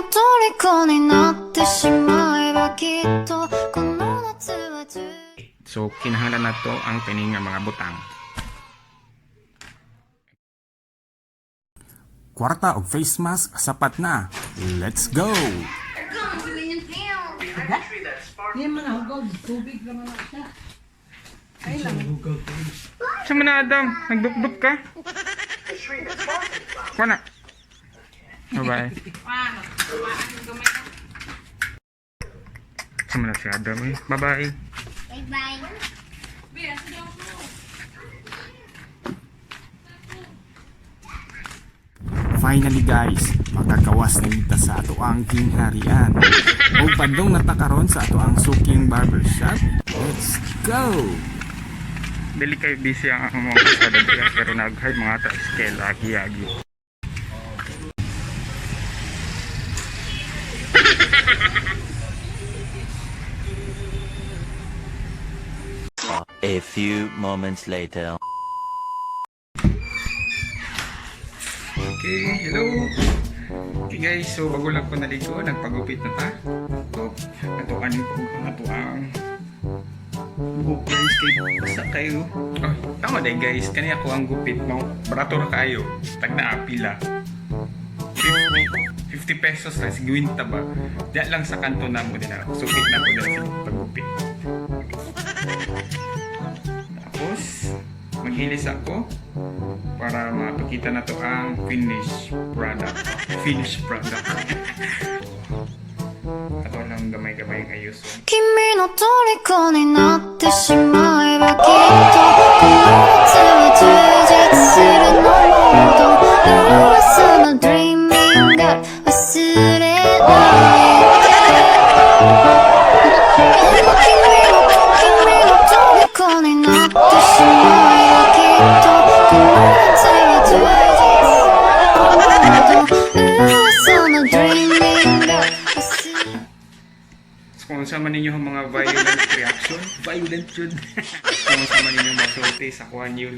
の虜になってしまえばきっとこの夏は充 So kinahanglan nato ang kini nga mga butang. Kwarta og face mask sapat na. Let's go! Hindi man hugog, tubig lang na siya. Ay lang. Sa man, Adam, nagdukduk ka? Wala. Bye-bye. Sa man na si Adam eh. Bye-bye. Bye-bye. Finally guys, makagawas na kita sa ato ang gingharian. Og padlong na ta karon sa ato ang suking barbershop. Let's go! Dili kay busy ang akong mga kasada diya, pero naghay mga tricycle agi-agi. A few moments later. Okay, hello. Okay guys, so bago lang ko naligo, nagpagupit na ta. So, ato aning po ang ato ang buhok guys, kay basta kayo. Oh, tama day guys, kani ako ang gupit mo. Barato ra kayo. Tag na apila. 50, 50 pesos lang, sige winta ba? Diyan lang sa kanto na mo din ako. Sukit na ko din sa paggupit. Tapos, maghilis ako para mapakita na to ang finished product. Finished product. Ato lang gamay-gamay ang ayos. 君の虜になってしまえばきっとこの夏は充実するのもっと噂の Dreaming が忘れないで君の虜になってしまえばきっとこの夏は充実するのもっと噂の Dreaming が忘れない So, kung unsa man ninyo ang mga violent reaction, violent yun. Kung unsa man ninyo masulti sa kuha niyo,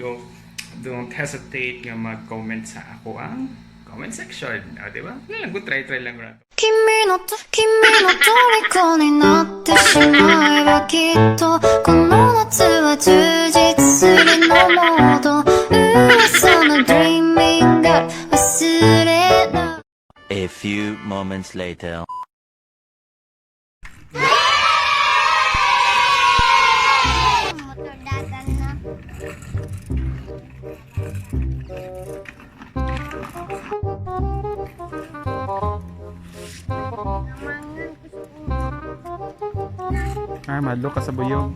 don't hesitate nga mag-comment sa ako ang comment section. O, di ba? Nga lang, good try-try lang ra. 君のと君の虜になってしまえばきっとこの夏は充実するのもっと噂の Dreaming が忘れない A few moments later. Motor dagan na. Ah, madlo ka sa buyog.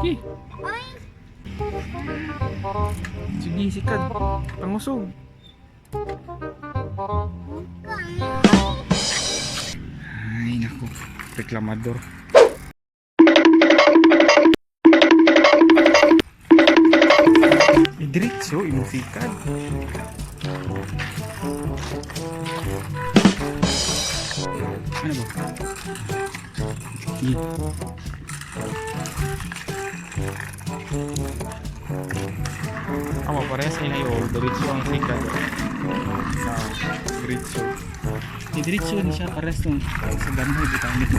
Sige. Sige, sikat. Pangusog. Ay, naku. Reklamador. Eh, diretso, imong sikat. Ano ba? Sige. Amo, parehas ay nayo. Diretso ang sikat. Sa diretso. Eh, diretso ni siya parehas nung sa gamay bitaw nito.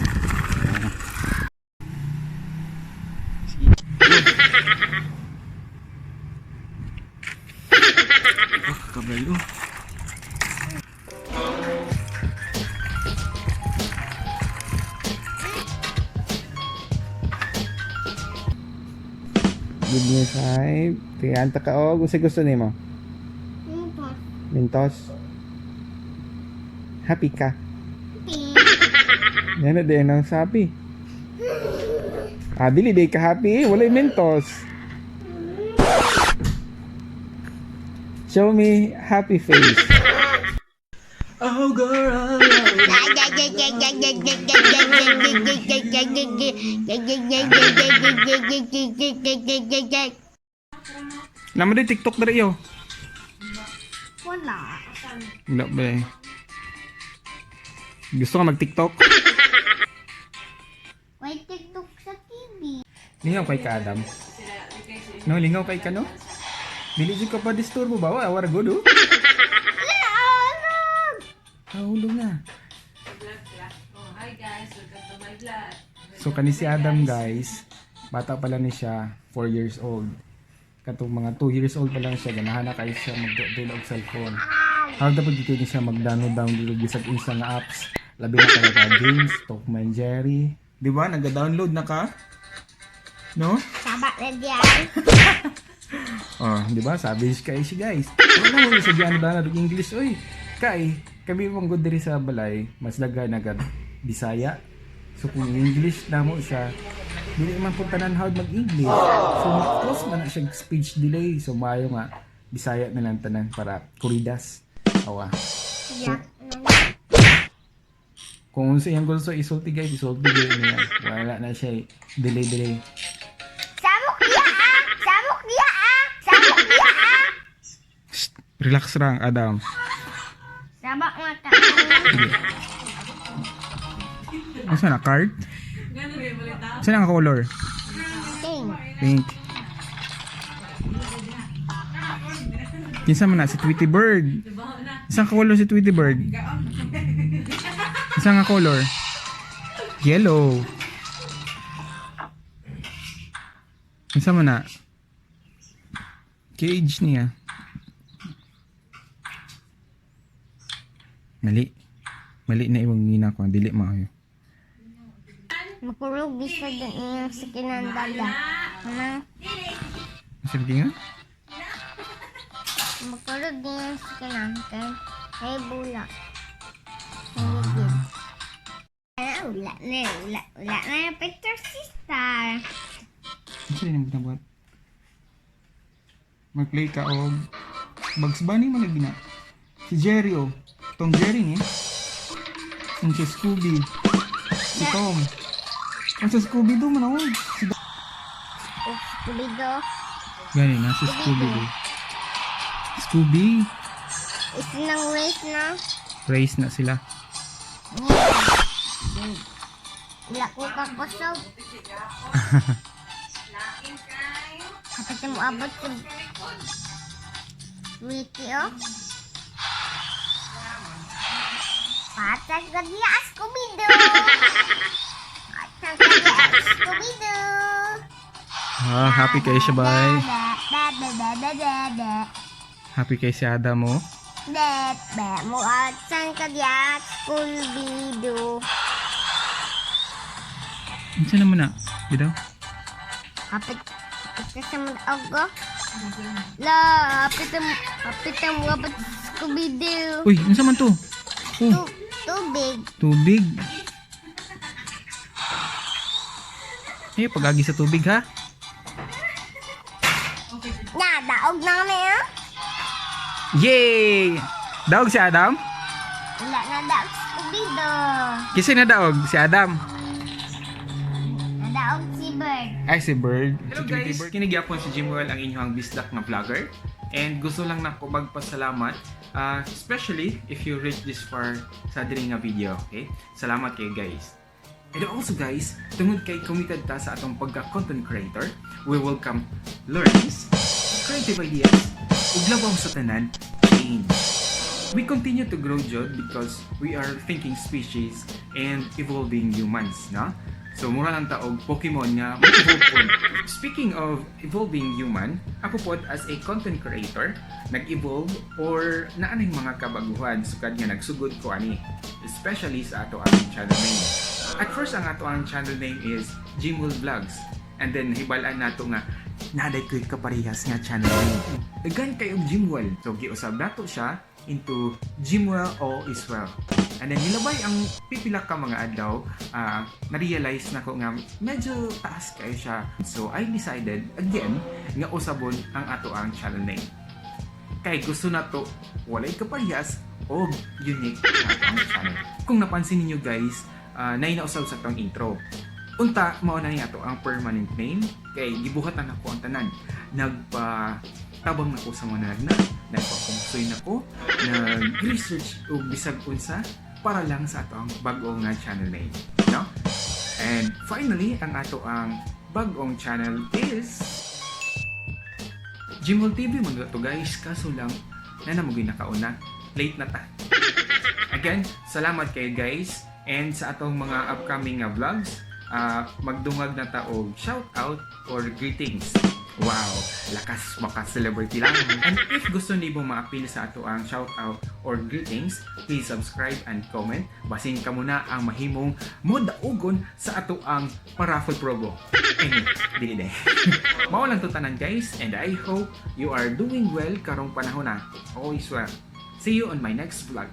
Sige. Oh, kabayo. Good news, hi. Tingnan ta ka og unsay gusto nimo? Mentos. Happy ka? Yan na din ang sabi. Ah, dili day ka happy eh. Walay Mentos. Show me happy face. Oh girl, Naman din TikTok na yo. Wala. Wala ba eh. Gusto ka mag-TikTok? May TikTok sa TV. Lingaw kay ka, Adam. No, lingaw kay ka, no? Dili jud ka pa disturbo ba? Wa, wara good, oh. Nahulog na. So, kani si Adam, guys, bata pala ni siya, 4 years old. Katong mga 2 years old pa lang siya, ganahan na kayo siya magdula og cellphone. How dapat dito ni siya mag-download download og bisag unsa nga apps. Labi na kaya ka games, Tom and Jerry. Di ba? Nag-download na ka? No? Sabat na diyan. Oh, di ba? Savage kay siya, guys. Wala mo sa diyan na og English oy. Kay kami mong good diri sa balay, mas daghan agad Bisaya. So kung English na mo siya, dili man pud tanan hawd mag-English. So close man na siya speech delay. So maayo nga Bisaya na lang tanan para kuridas. Awa. Yak na. Kung unsa iyang gusto isulti guys, isulti gyud niya. Wala na siya delay delay. Samok ya ah! Samok ya ah! Samok ya ah! Shh, relax lang, Adam. Sabak mata. Asa na card? Saan ang color? Ting. Pink. Kinsa man na si Tweety Bird. Isang color si Tweety Bird. Isang nga color. Yellow. Kinsa man na? Cage niya. Mali. Mali na imong ngina ko. Dili maayo. Makulog bisa din iyong sa kinandala. Ano? Sige nga. Makulog din yung sa kinandala. Ay, bulak. Ay, ah, wala na, wala, wala na yung picture sister. Ano yung buhat? Mag-play ka og Bugs Bunny man lagi na. Si Jerry oh. Tom Jerry ni. Ang si Scooby. Si Tom. Ang si Scooby Doo man oh. Si Scooby-Doo. Gani na si Scooby Doo. Scooby. Isa ng race na. Race na sila. Wala ko kakosog. Kapit na mo abot sa Wiki, oh. Patag ka diya, Scooby-Doo! Patag ka diya, Scooby-Doo! Ah, happy kayo siya bay. Ba, ba, ba, ba, ba, ba, ba. Happy kay si Adam oh. Ba, ba, mo atsan ka diya, Scooby-Doo. Unsa naman na? Bitaw? Kapit, kapit na sa mga ogo. La, kapit ang, kapit ang mga Scooby-Doo. Uy, unsa man to? Oh, Tubig. tubig. Eh, pag-agi sa tubig ha. Na, daog na kami, ah. Yay! Daog si Adam? Wala na daog Scooby-Doo. Kasi na daog si Adam. Nadaog si Bird. Ay, si Bird. Hello guys! Kinigyapon si Jimuel ang inyong bisdak nga vlogger. And gusto lang nako magpasalamat, especially if you reach this far sa diri nga video, okay? Salamat kayo guys. And also guys, tungod kay committed ta sa atong pagka-content creator, we welcome learnings, creative ideas, ug labaw sa tanan, change. We continue to grow jud because we are thinking species and evolving humans, no? So mura lang ta og Pokemon nga mo-evolve pod. Speaking of evolving human, ako pod as a content creator, nag-evolve or naa nay mga kabaguhan sukad nga nagsugod ko ani, especially sa ato ang channel name. At first ang ato ang channel name is Jimul Vlogs. And then hibalaan nato nga naday ko'y kaparehas nga channel name. Daghan kay og Jimwell. So giusab nato siya into Jimwell All Is Well. And then nilabay ang pipila ka mga adlaw, na-realize na ko nga medyo taas kayo siya. So I decided again nga usabon ang ato ang channel name. Kay gusto na to walay kaparehas o unique na ato ang channel. Kung napansin ninyo guys, nainausab sa tong intro. Unta, mao na niya to ang permanent name kay gibuhat na nako ang tanan. Nagpa Tabang na ko sa mga nagna, nagpapungsoy na ko, nag-research og bisag unsa para lang sa ato ang bag-o nga channel name. No? And finally, ang ato ang bag-ong channel is Jimol TV man to, guys, kaso lang na namugoy nakauna. Late na ta. Again, salamat kayo, guys. And sa atong mga upcoming nga vlogs, magdungag na ta og shout out or greetings. Wow, lakas maka-celebrity lang. And if gusto nimo maapil sa ato ang shout out or greetings, please subscribe and comment. Basin kamo na ang mahimong modaugon sa ato ang paraffle promo. Anyway, dili de. Mao lang to tanan, guys, and I hope you are doing well karong panahon na. Always well. See you on my next vlog.